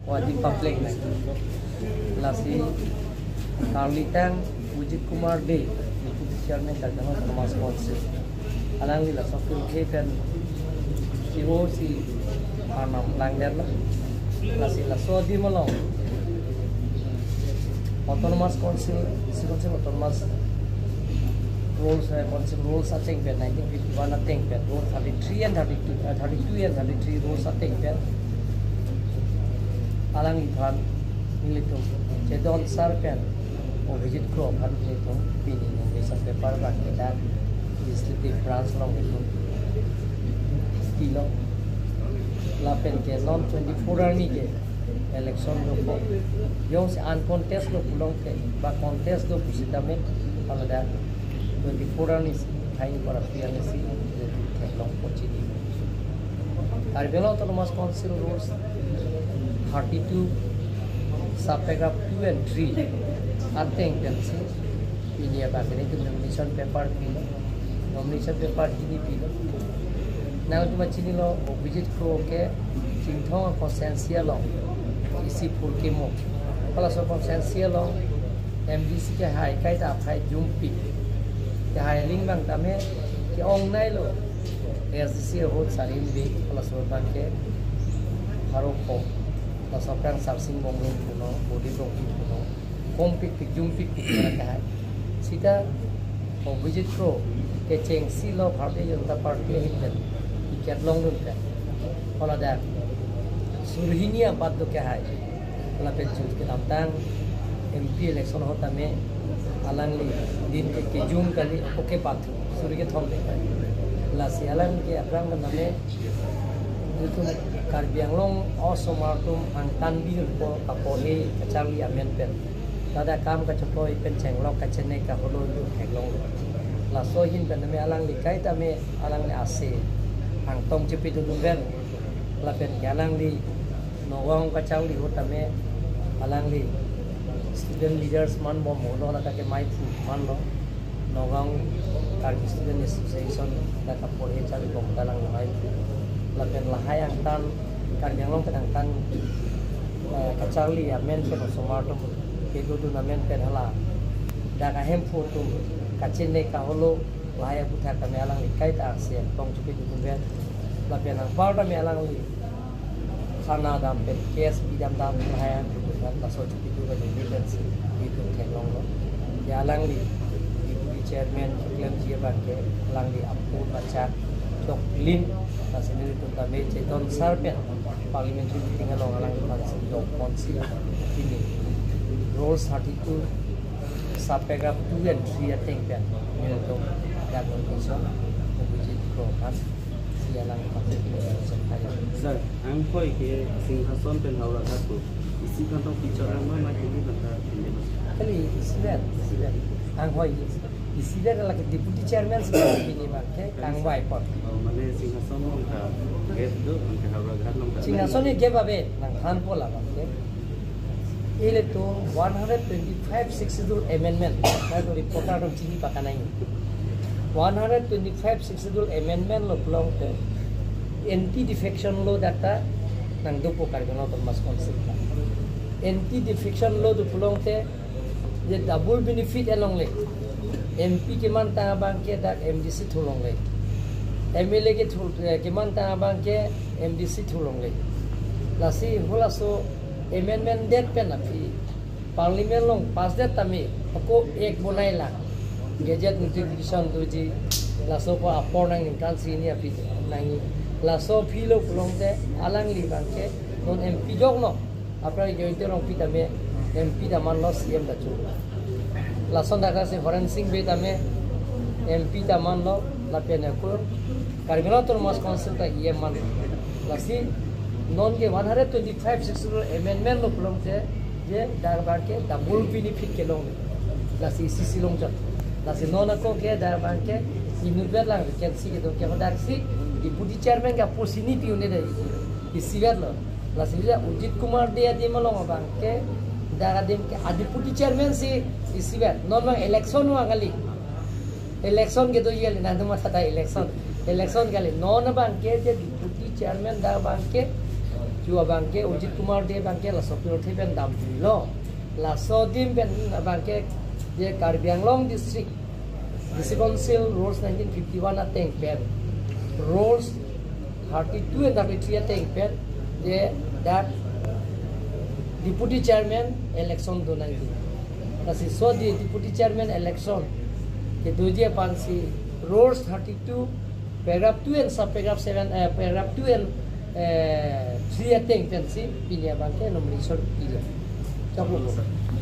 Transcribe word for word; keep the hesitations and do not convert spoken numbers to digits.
Wadi public na. Lasi karlitang Ujit Kumar Dey, Deputy Chairman Karbi Anglong Autonomous Council. Alangli laso pirthe pen P O C arnam langdetlo. Lasi laso adim along Autonomous Council, District Council Autonomous Rules, eh, Council Rules ateng pen, nineteen fifty-one ateng pen, Rule thirty-three and thirty-two, eh, thirty-two and thirty-three Rules ateng pen alangli aphan nelitum Chedon sir pen Abhijit Kro aphan nelitum pini nomination paper abang ke dak Legislative Branch along nelitum pilo. Lapen ke non twenty-four arni ke election dopo. Jongsi uncontest lo pulote, ba contest do pusitame, hala dak twenty-four arni si, thai ingkoi ra phli arni si, theklongpo chini. Karbi Anglong Autonomous Council Rules thirty-two, subparagraph two and three ateng pensi pini abang ke nelitum nomination paper pilo, nomination paper hini pilo. Nangtum chinilo, Abhijit Kro ke Chinthong constituency along isi phurkimo. Halaso constituency along M D C kehai kaita aphai jumpik. Kehai aling abang tame ke-ong nailo. A S D C ahut Sarin Bey, halaso abang ke pharo kho. Laso aphrang Sarsing Bonglung punon, Bodit Rongpi punon, kompik pik jumpik pik pura kehai. Sita Abhijit Kro kechengsi lo Bharatiya Janata Party ahin pen ticket longdun pen, hala dak sur hini abat do kehai. Lapen chut kedamtang M P election ahut tame alangli din ke kejung kali, oke pat suri kethom le. Lasi alang ke aphrang tame nelitum Karbi Anglong osomar atum angtan birpo kaporhe kacharli amen pen. Ladak kam kachotoi pen chenglok kachene kaholo nelitum theklonglo. Laso ahin pen tame alangli kaita me alangli ase angtong chepidun pen. Lapen ke alangli Nagaon kacharli ahut tame alangli student leaders man bom holo, lata ke maiphu manlo. Nagaon Karbi Student Association ta kaporhe charli bom ta alangli maiphu. Lapen lahai angtan, Karbi Anglong pen angtan, eh, kacharli amen pen osomar atum kedodun amen pen hala dak ahemphu atum kachene kaholo lahai aputhak tame alangli kaita ase angtong chepidun pen. Lapen anpar tame alangli khana dam pen, K S B dam dam lahai an tutu kan laso chupi tu kan ini kan si itu theklonglo. Ya alangli, Deputy Chairman keklemji abang ke, alangli aphu machak doklin, lasi nelitum tame Chedon sir pen Parliamentary meeting along alangli aphan si dok ponsi pini Rules thirty-two, subparagraph two and three ateng pen nelitum dak nomination Abhijit Kro aphan si alangli aphan si nomination pai. Sir, anghoi ke Singhason pen Howraghat pu isi kantong picture ma ma kini banta kini ma. Kali, isivet, isivet. Anghoi, isivet lake Deputy Chairman si kini abang ke kangvai pon. Oh, mane Singhason along ta gap do, anke Howraghat along ta. Singhason ke gap ave, nangthanpo la abang ke. Ilitum one hundred twenty-five Sixth Schedule Amendment, laso reporter atum chini pakanai. One hundred twenty-five Sixth Schedule Amendment lo pulote anti defection law dak ta nangdopo Karbi Anglong Autonomous Council ta. Anti defection law do pulote je double benefit along le. M P kemantang abang ke dak M D C thu longle. M L A ke thu, eh, kemantang abang ke M D C thu longle. Lasi halaso amendment det pen aphi Parliament along pass det tame ako ek bonai lang. Gazette notification doji, laso ko apor nangji, ningkan isi hini aphi nangji. Laso aphi lo pulote alangli abang ke non M P jok no. Aphrang Jayanta Rongpi tame M P ta manlo, C M ta cho. Lason dak si Horen Sing Bey tame M P ta manlo, lapen ako Karbi Anglong Autonomous Council ta E M manlo. Lasi non ke one hundred twenty-five Sixth Schedule Amendment lo pulote je dak abang ke double benefit kelong. Lasi isi isi longchot. Lasi non ako ke dak abang ke inutvet lang vacancy kedo ke, hadak si Deputy Chairman ke post hini pi-un-e dei. Isivet lo. Lasi le Ujit Kumar Dey adim along abang ke dak adim ke a Deputy Chairman si isivet. Non abang election abang kali. Election kedo kali, nangtum matha ta election. Election kali. Non abang ke je Deputy Chairman dak abang ke Abangke Ajit Kumar Dey abangke laso pirthe pen damjuilo. Laso adim pen abangke je Karbi Anglong District District Council Rules nineteen fifty-one ateng pen, Rules thirty-two and thirty-three ateng pen, je dak Deputy Chairman election do nangji. Lasi laso Deputy Chairman election kedoji aphansi Rules thirty-two, paragraph two and subparagraph seven, eh, paragraph two and, eh, three ateng pensi pini abangke nomination pilo. Choklo.